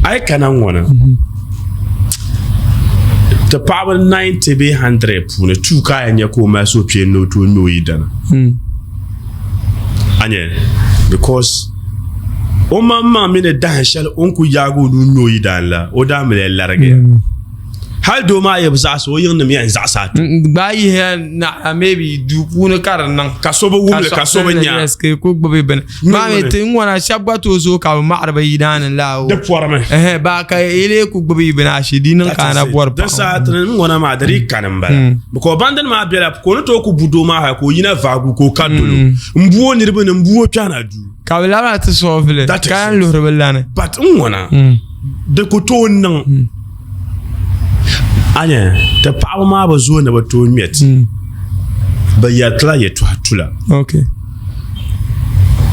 A yi kana ŋɔ ni, ti paɣaba 90 bee 100 puuni two ka a yɛn nya ka o mali suhupiɛlli ni o tooi ŋme o yidana. A nya because o maŋmaŋ mi ni dahin shɛli o ni ku yaagi o nuu ŋme o yidana la, o daa mali larigiya. Hali doo maa yi bi zaɣisi o yiŋnim yɛn zaɣisi a tum. Gbaai yihiya naɣila maybe duu puuni ka di niŋ. Ka so bi wum li ka so bi nya. Yes, ka ku gbubi bini. Maa mi ti ŋɔna shɛba gba tooi zooi ka bi maɣiri bi yidaani la o. Di pɔrimi. Ɛhɛ ba ka yi lee ku gbubi bini ashi di niŋ ka a na bɔri paɣa. Di saha ti ni ŋɔna maa di dii kani m-bala. Because bandini maa bela ka o ni tooi ku bu doo maa hali ka o yina vaagu ka o ka dolo m-bu o niriba ni m-bu o kpɛhina duu. Ka bi labina ti solve li ka yɛn luhiri bi lani. But n ŋɔna di ku tooi niŋ a nya ti paɣaba maa bi zooi ni bi tooi ŋmɛ ti bi yɛri tila yɛltɔɣa tula. Okay.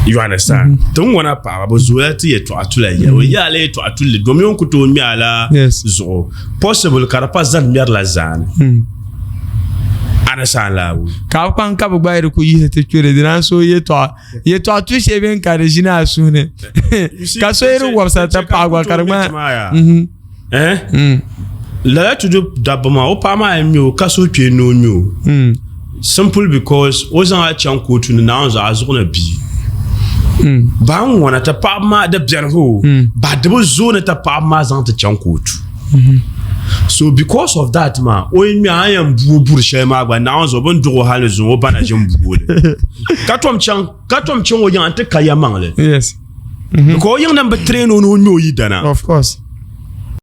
You understand? Ti ŋɔna paɣaba bi zooya ti yɛltɔɣa tula yɛri o yɛla yɛltɔɣa tulli domi o ni ku tooi ŋmɛ a la zuɣu possible ka di pa zani ŋmɛrila zaani. Understand laabu? Ka bi kpaŋ ka bi gba yi di ku yihi ti kpiri di naan so yɛltɔɣa yɛltɔɣa tu shɛli bɛni ka di ʒini a suhu ni ka so yi di wɔbisa ti paɣa gba ka di ŋmana mhm. eh? mm. lala tudu dabba maa o paɣa maa yɛn ŋmɛ o ka so kpee ni o ŋmɛ o mm. simple because o zaŋ a chaŋ kootu ni naawuni zuɣu a zuɣu ni bia mm. ba n ŋɔna ti paɣaba maa di biɛni ho ba di bi zooni ti paɣaba maa zaŋ ti chaŋ kootu mm-hmm. So because of that maa o yi ŋmɛ a yɛn buo buri shɛli maa gba Naawuni zuɣu bini duɣi o hali ni zuŋɔ o ba na ʒin buo li ka tom chaŋ ka tom chaŋ o yiŋa n ti ka ya maŋli yes because o yiŋ nim bi train o ni o ŋmɛ o yidana of course.